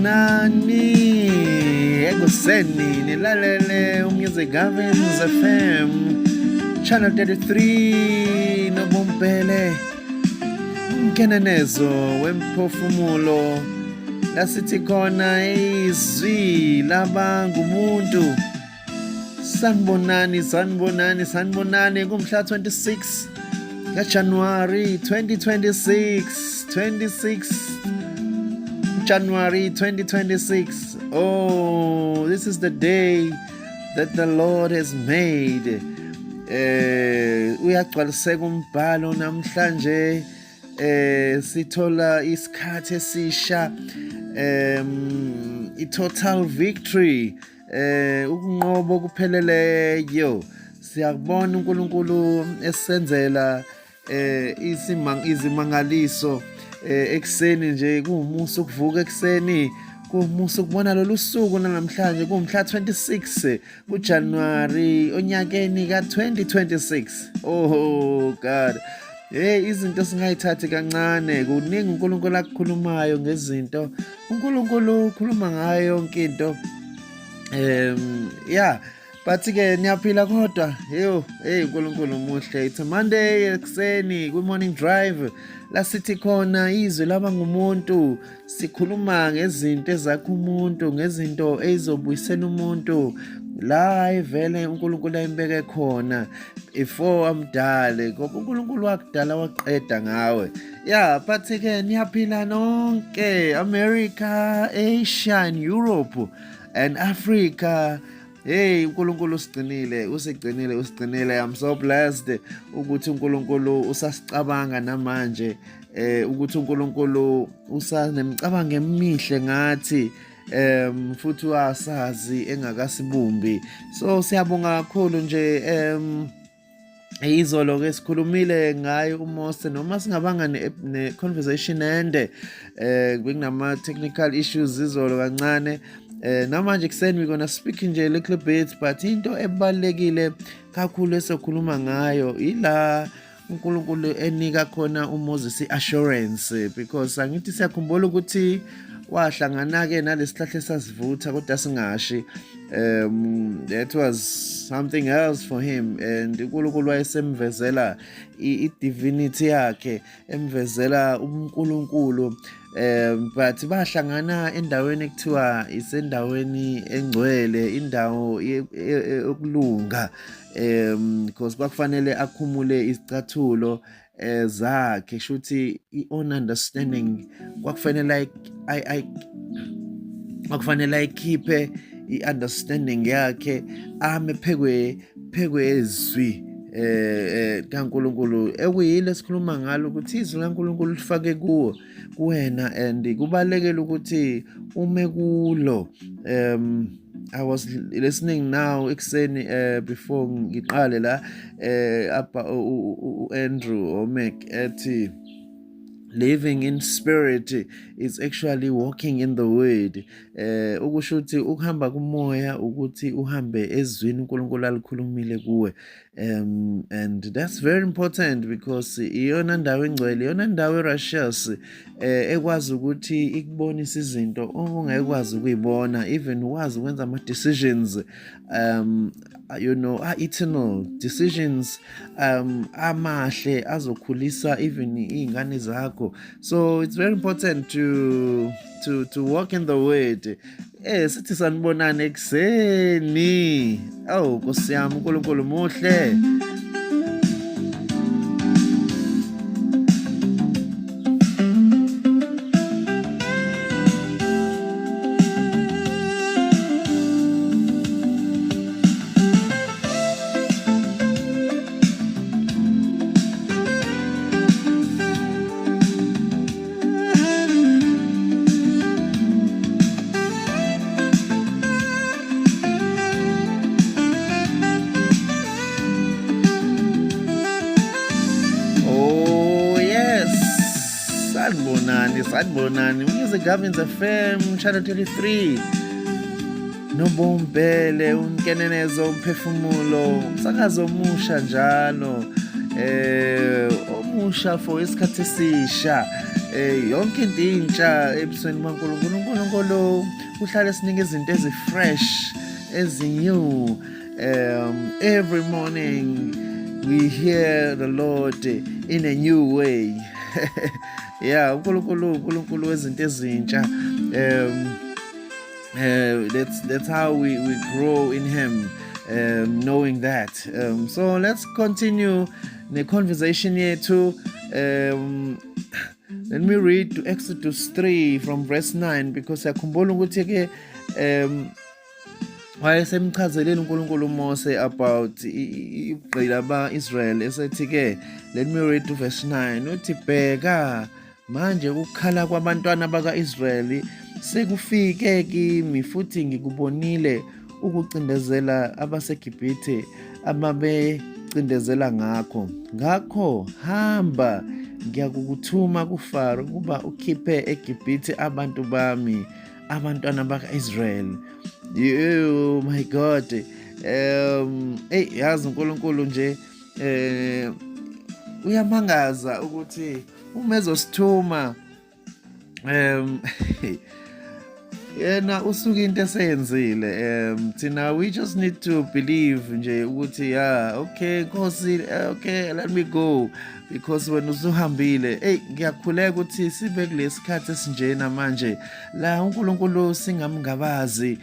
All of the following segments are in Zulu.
Sanibonani ekuseni nilalele uMusic Gavins FM Channel 33 noBombele umkenenezo wemphefumulo lasithi khona izwi laba ngumuntu. Sanibonani, sanibonani, sanibonani kumhla 26 kaJanuary 2026, 26 January 2026. Oh, this is the day that the Lord has made. Uyagcwaliseka umbhalo namhlanje, sithola isikhathi esisha, i-total victory, ukunqoba okupheleleyo. Siyakubona uNkulunkulu esenzela izimangaliso ekuseni nje. Kuwumusa ukuvuka ekuseni, kuwumusa ukubona lolu suku namhlanje, kuwumhla 26 kuJanuary onyakeni ka-2026. Oh God, hey, izinto singayithathi kancane. Kuningi uNkulunkulu akukhulumayo ngezinto. uNkulunkulu ukhuluma ngayo yonke into. Yeah, but ke niyaphila kodwa? Yo, hey, uNkulunkulu muhle. It's a Monday ekuseni kwi morning drive, la sithi khona izwi laba ngumuntu. Sikhuluma ngezinto ezakha umuntu, ngezinto ezobuyisela umuntu la ivele uNkulunkulu ayimbeke khona before amdale, ngoba uNkulunkulu wakudala waqeda ngawe. Yeah, but ke niyaphila nonke, America, Asia and Europe and Africa? Hey, uNkulunkulu usigcinile, usigcinile, usigcinile. I'm so blessed ukuthi uNkulunkulu usasicabanga namanje, ukuthi uNkulunkulu usanemicabango emihle ngathi, futhi wasazi engakasibumbi. So siyabonga kakhulu nje. Izolo ke sikhulumile ngaye uMose, noma singabanga ne conversation ende, bekunama technical issues izolo kancane. Namanje kuseni we gonna speak nje a little bit, but into ebalekile kakhulu esokhuluma ngayo ila uNkulunkulu enika khona uMoses i-assurance, because angithi siyakhumbula ukuthi wahlangana ke nalesihlahla esasivutha kodwa singashi. That was something else for him, and uNkulunkulu wayesemvezela i-divinity yakhe, emvezela uNkulunkulu. But bahlangana endaweni ekuthiwa isendaweni engcwele, indawo yokulunga, because kwakufanele akhumule izicathulo zakhe, shuthi i-own understanding kwakufanele I kwakufanele ayikhiphe i-understanding yakhe, ame phekwezwi kaNkuluNkulu, ekuyile sikhuluma ngalo ukuthi izwi kaNkuluNkulu lifake kuwo kuwena and kubalekele ukuthi ume kulo. I was listening now ekuseni, before ngiqale la, apha uAndrew Wommack ethi living in spirit is actually walking in the word. Ukusho ukuthi ukuhamba kumoya ukuthi uhambe ezwini uNkulunkulu alikhulumile kuwe, and that's very important because iyona ndawo engcwele, iyona ndawo erighteous, ekwazi ukuthi ikubonise izinto ongekwazi ukuyibona, even ukwazi ukwenza ama decisions, are eternal decisions, amahle azokhulisa even izingane zakho. So it's very important to walk in the word. Sithi sanibonane ekuseni. Oh Nkosi yami, uNkulunkulu muhle. Oh yes. Sanibonani, sanibonani. Music Governs FM Channel 23. Nobombele umkenenezo umphefumulo, umsakazo omusha njalo. Omusha for isikhathi esisha. Yonke into intsha ebusweni bukaNkulunkulu. UNkulunkulu uhlale sinika izinto ezi-fresh, ezi-new. Every morning we hear the Lord in a new way. Yeah, uNkulunkulu, uNkulunkulu wezinto ezintsha. That's how we grow in him, knowing that. So let's continue the conversation yethu. Let me read to Exodus 3 from verse 9, because siyakhumbula ukuthi ke wayesemchazelile uNkulunkulu uMose about ubugqila ba-Israel, esethi ke, let me read to verse 9, uthi, "Bheka manje ukukhala kwabantwana baka-Israyeli sekufike kimi, futhi ngikubonile ukucindezela abaseGibhithe ababecindezela ngakho. Ngakho hamba, ngiyakukuthuma kuFaro ukuba ukhiphe eGibhithe abantu bami, abantwana baka-Israyeli." Oh my God. Hey, yazi uNkulunkulu nje uyamangaza ukuthi uma ezosithuma, yena usuke into eseyenzile. Thina we just need to believe nje ukuthi, yeah, okay Nkosi, okay, let me go, because wena usuhambile. Hey, ngiyakhuleka ukuthi sibe kulesikhathi esinjena manje la uNkulunkulu singamngabazi,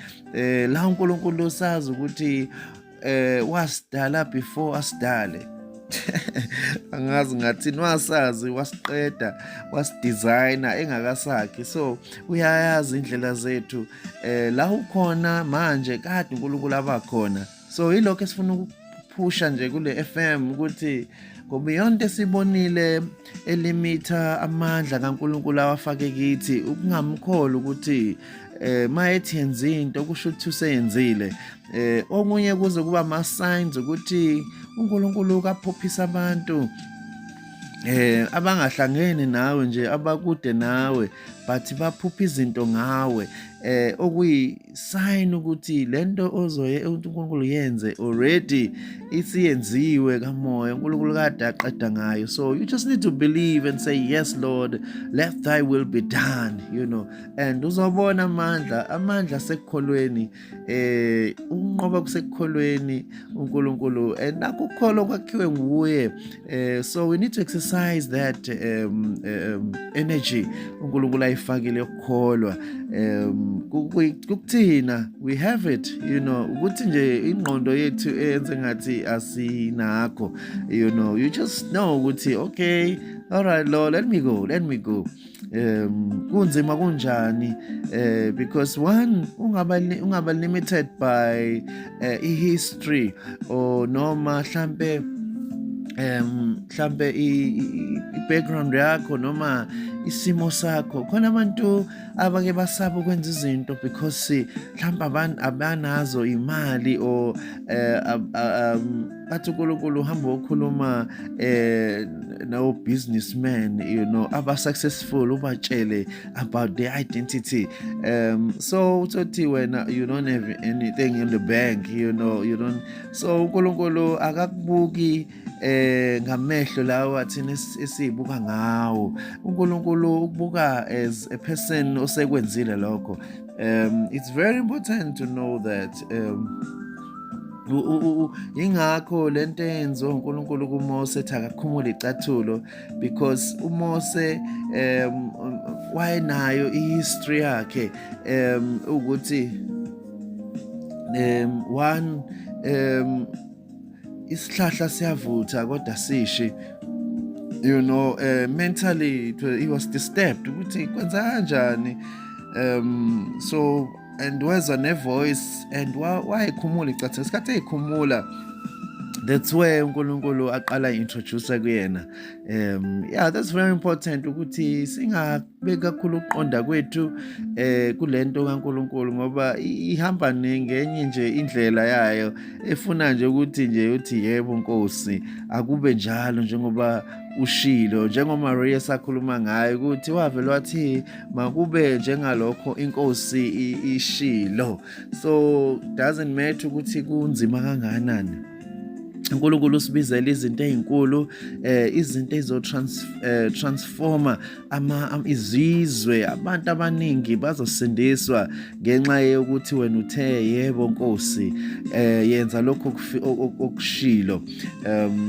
la uNkulunkulu sazi ukuthi wasidala before asidale. Angazi ngathini, wasazi, wasiqeda, wasidesigna engakasakhi, so uyayazi indlela zethu. La ukhona manje kade uNkulunkulu abakhona. So yilokho esifuna ukuphusha nje kule FM, ukuthi ngoba yonke esibonile elimitha amandla kaNkulunkulu awafake kithi ukungamkholi ukuthi mayethi yenza into, kusho ukuthi useyenzile. Okunye kuze kuba ama signs ukuthi uNkulunkulu kaphophisa abantu abangahlangene nawe nje, abakude nawe, but baphupha izinto ngawe, okuyi sign ukuthi lento ozoye uNkulunkulu yenze already isiyenziwe kamoya, uNkulunkulu kade aqeda ngayo. So you just need to believe and say, "Yes Lord, let thy will be done," and uzobona amandla, amandla sekukholweni. Ukunqoba kusekukholweni uNkulunkulu, and nakho ukukholwa kwakhiwe nguye. So we need to exercise that energy uNkulunkulu ayifakile yokukholwa. Kukuthina, we have it, ukuthi nje ingqondo yethu eyenze ngathi asinakho. You just know ukuthi, "Okay, all right Lord, let me go, let me go." Kunzima kunjani, because one ungaba limited by i-history or noma mhlambe i-background yakho noma isimo sakho. Khona abantu abake basaba ukwenza izinto because mhlawumbe abanazo imali or bathi uNkulunkulu uhamba ukhuluma no businessmen aba successful, ubatshele about their identity. So uthothi wena you don't have anything in the bank, you don't. So uNkulunkulu akakubuki ngamehlo lawa thina esibuka ngawo. uNkulunkulu ukubuka as a person osekwenzile lokho. It's very important to know that. Ingakho lento eyenziwa uNkulunkulu kuMose ethi akakhumule icathulo, because uMose wayenayo ihistory yakhe, ukuthi one isihlahla siyavutha kodwa sishi. Mentally he was disturbed ukuthi kwenza kanjani. So and wezwa ne-voice and wayekhumula icathulo. Isikhathi eyikhumula, that's where uNkulunkulu aqala introduce kuyena. Yeah, that's very important ukuthi singabeki kakhulu ukuqonda kwethu kulento kaNkulunkulu, ngoba ihamba ngenye nje indlela yayo efuna nje ukuthi nje uthi, "Yebo Nkosi, akube njalo njengoba ushilo," njengoMaria sakhuluma ngayo ukuthi wavele wathi, "Makube njengalokho inkosi ishilo." So doesn't matter ukuthi kunzima kangakanani. uNkulunkulu usibizela izinto ezinkulu, izinto ezo transforma ama izizwe. Abantu abaningi bazosindiswa ngenxa yokuthi wena uthe, "Yebo Nkosi, yenza lokho okushilo."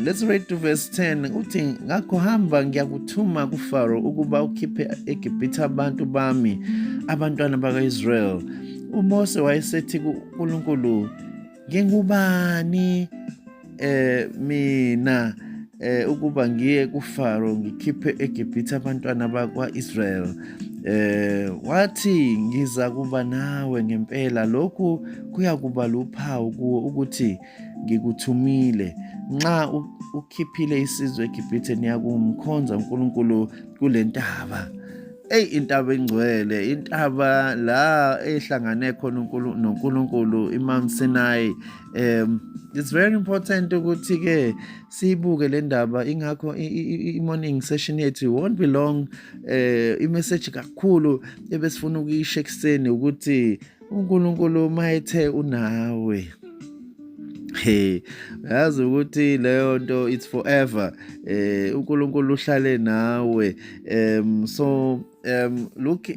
Let's read to verse 10. Uthi, "Ngakho hamba, ngiyakuthuma kuFaro ukuba ukhiphe eGibhithe abantu bami, abantwana bakaIsrael." UMose wayesethi kuNkulunkulu, "Ngingubani mina ukuba ngiye kuFaro ngikhiphe eGibhithe abantwana bakwaIsrael?" Wathi, "Ngiza kuba nawe ngempela, lokhu kuyakuba luphawu kuwo ukuthi ngikuthumile: nxa ukhiphile isizwe eGibhithe, niyakumkhonza uNkulunkulu kule ntaba." Ey, intaba engcwele, intaba la ehlangane khona uNkulunkulu noNkulunkulu, iMount Sinai. It's very important ukuthi ke siyibuke le ndaba. Ingakho i-morning session yethu won't be long. I-message kakhulu ebesifuna ukuyisho ekuseni ukuthi uNkulunkulu mayethe unawe, hey, yazi ukuthi leyo nto, it's forever. UNkulunkulu uhlale nawe. So look,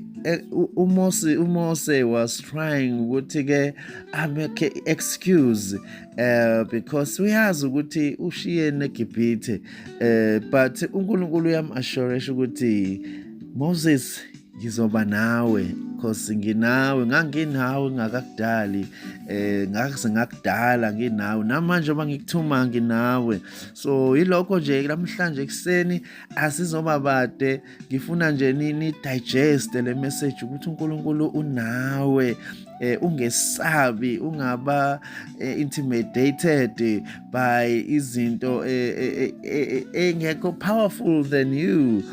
uMose was trying ukuthi ke amake excuse because uyazi ukuthi ushiye neGibhithe, but uNkulunkulu uyam-assure ukuthi, "Moses, ngizoba nawe cause nginawe, nganginawe ngakakudali, ngase ngakudala nginawe, namanje uma ngikuthuma nginawe." So yilokho nje namhlanje ekuseni, asizoba bade. Ngifuna nje ni digest le message ukuthi uNkulunkulu unawe. Ungesabi, ungaba intimidated by izinto engekho powerful than you,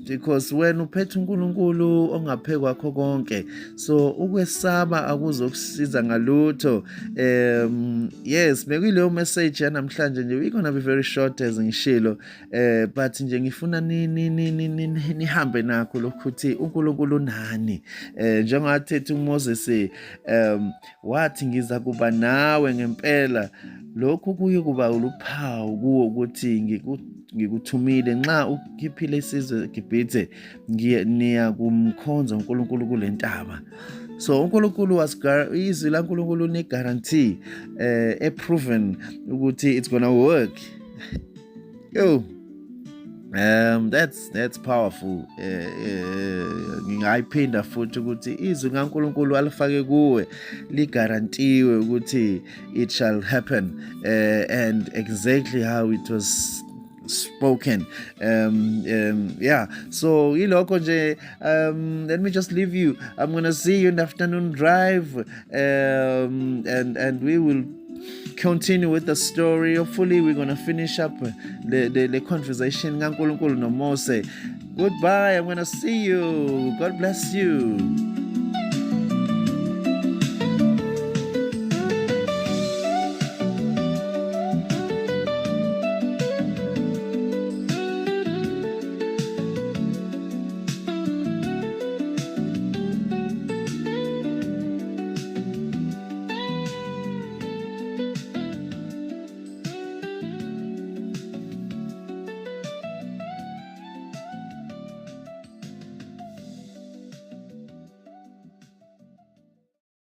because wena uphethe uNkulunkulu ongaphe kwakho konke, so ukwesaba akuzokusiza ngalutho. Yes, bekuyileyo message yanamhlanje nje. We gonna be very short, as ngishilo, but nje ngifuna ni ni ni nihambe nakho lokhuthi uNkulunkulu nani. Njengathethe uMoses, wathi, "Ngiza kuba nawe ngempela, lokhu kuye kuba uluphawu kuwo ukuthi ngikuthumile: nxa ukhiphile isizwe eGibhithe, niya kumkhonza uNkulunkulu kule ntaba." So uNkulunkulu was, izwi laNkulunkulu ne guarantee e proven ukuthi it's gonna work. Yo, that's powerful. Ngingayiphinda futhi ukuthi izwi kaNkulunkulu alifake kuwe ligarantiwe ukuthi it shall happen and exactly how it was spoken. Yeah, so ilokho nje. Let me just leave you. I'm going to see you in the afternoon drive, and we will continue with the story. Hopefully we're going to finish up the conversation kaNkulunkulu noMose. Goodbye, I'm going to see you. God bless you.